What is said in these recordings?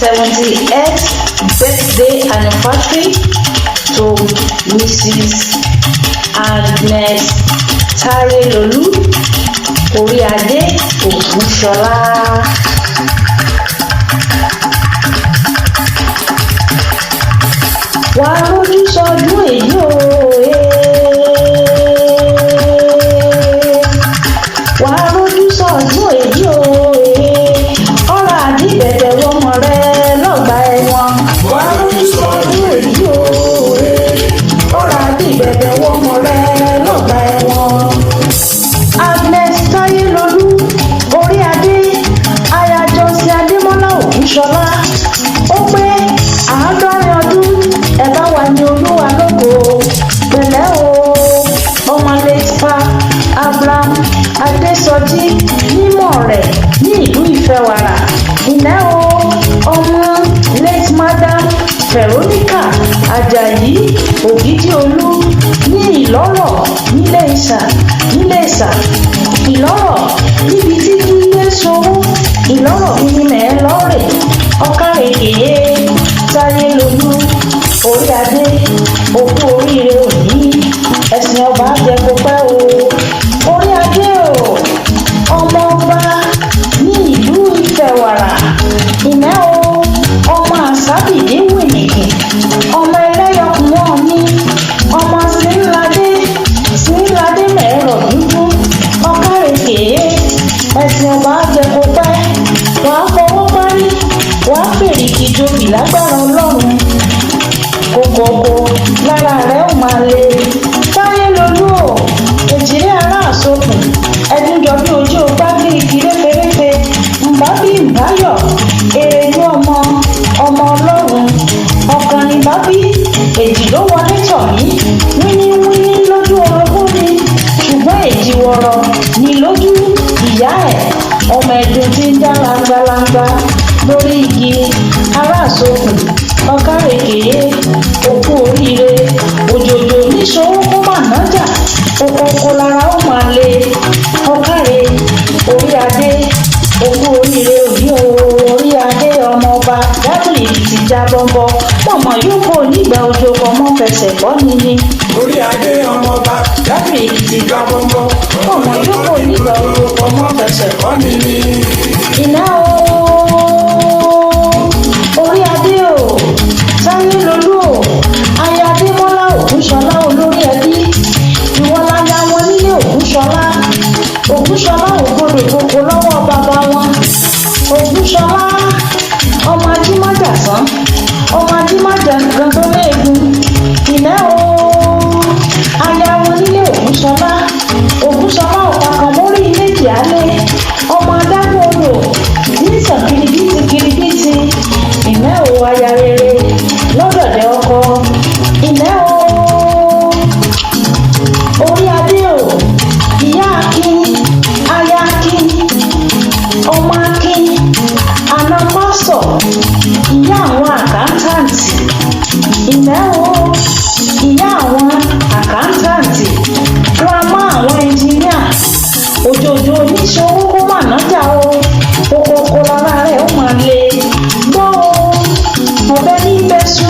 78th birthday anniversary to Mrs. Agnes Tayelolu Oríadé Ògúnṣọlá. Wà á rójú sọdún èyí o wà á rójú sọdún èyí o ọ̀rọ̀ àdìbẹ̀bẹ̀ wọmọ rẹ lọ́gbà ẹ̀wọ̀n. Wà á rójú sọdún èyí o ọ̀rọ̀ àdìbẹ̀bẹ̀ wọmọ rẹ lọ́gbà ẹ̀wọ̀n. Agnes Tayelolu Oríadé, aya Johnson Adémọ́lá Ògúnṣọlá, ó pé 70 ọdún. Ẹ bá wa ní Olúwa lógo. Pẹ̀lẹ́ o, ọmọ late Pa Abraham Adésọjí nímọ̀ rẹ̀ ní ìlú Ìfẹ́wàrà. Ìlẹ́ o, ọmọ late Madam Veronica Ajayi Ògìdìolú ní Ìlọ́rọ̀ nílé Ìsà Ìlọ́rọ̀, níbi tí kíyé sowó Ìlọ́rọ̀ ní mẹ́ẹ̀lọ́rẹ̀. Ọ̀kàrẹ̀kẹ̀yẹ Táyélolú Oríadé, òkú oríire òní, ẹ̀sìn ọba jẹ́ kó pẹ́ o. Oríadé o, ọmọ ọba ní ìlú Ìfẹ́wàrà. Ìmẹ́ o, ọmọ àsábìdé wìnìkì, ọmọ ẹlẹ́yọkùn wọn ní ọmọ sínládé sínládé mẹ́rọ̀ dúdú. Ọ̀kàrẹ̀kẹ̀yẹ, ẹ̀sìn ọba jẹ́ kó pẹ́. Wàá fọwọ́ parí, wàá fèrèkì jobi lágbára Ọlọ́run. Kókókó lára rẹ̀ ó máa le. Táyélolú o, èjìrẹ́ ará àsokùn ẹdúnjọ bí ojú ọgbà gírígì réferéfe, ǹbá bí ǹbáyọ̀ èrè ní ọmọ ọmọ Ọlọ́run. Ọ̀kan ní bá bí èjì ló wọlé tọ̀ mí, wíníwíní lójú orogún mi, ṣùgbọ́n èjì wọ̀rọ̀ ní lójú ìyá ẹ̀. Ọmọ ẹ̀dùn tí ń dá langbalangba lórí igi ará àsokùn. Ọ̀kàrẹ̀kẹ̀yẹ, òkú oríire. Òjòjò níṣòwò kó má nájà, okoko lára ó máa le. Ọ̀kàrẹ̀ Oríadé, òkú oríire òní o. Oríadé ọmọ ọba dábìlì ti já bọ́nbọ́ mọ̀mọ́ yóò kó nígbà òjò kọ́mọ́ fẹsẹ̀ kọ́ ni ni. Oríadé ọmọọba dábìlì ti já bọ́nbọ́ mọ̀mọ́ yóò kó nígbà òjò kọ́mọ́ fẹsẹ̀ kọ́ ni ni. Iná o, Oríadé o, Táyélolú o, aya Adémọ́lá Ògúnṣọlá, olórí ẹbí, ìwọ láya wọn nílé Ògúnṣọlá. Ògúnṣọlá ògbódò gbogbo lọ́wọ́ bàbá wọn. Ògúnṣọlá ọmọ ajímájàsán, ọmọ ajímájà nǹkan tó léegun. Ìlẹ́ o, aya wọn nílé Ògúnṣọlá. Ògúnṣọlá ọ̀pá kan mórí méjì álé, ọmọ adágún odò nísàn kiribiti kiribiti. Ìlẹ́ o, aya rere lọ́dọ̀dẹ̀ ọkọ. Ìlẹ́ o, Oríadé o, ìyá Akin, aya Akin, ọmọ Akin, àna pásọ̀, ìyá àwọn àkántàǹtì. Ìlẹ́ o, ìyá àwọn àkántàǹtì, girama àwọn ẹnjìníà. Òjòjò oníṣòwò kó má nájà o, okoko lára rẹ̀ ó máa le. Gbọ́ o, ọ̀bẹ ní bẹ́sú,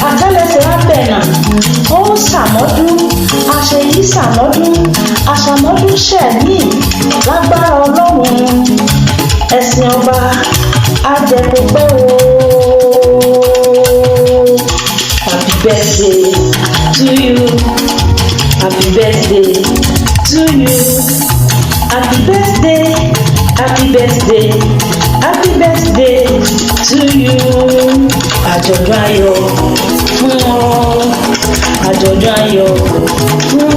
àtẹ́lẹsẹ̀ abẹ̀nà ó ṣàmọ́dún, àṣeyí ṣàmọ́dún, àṣàmọ́dún ṣẹ̀mí lágbára Ọlọ́run. Ẹ̀sìn ọba àjẹkọpẹ́ o. Happy birthday to you, happy birthday to you, happy birthday, happy birthday, happy birthday to you. Àjọ̀dún ayọ̀ fún ọ, àjọ̀dún ayọ̀ fún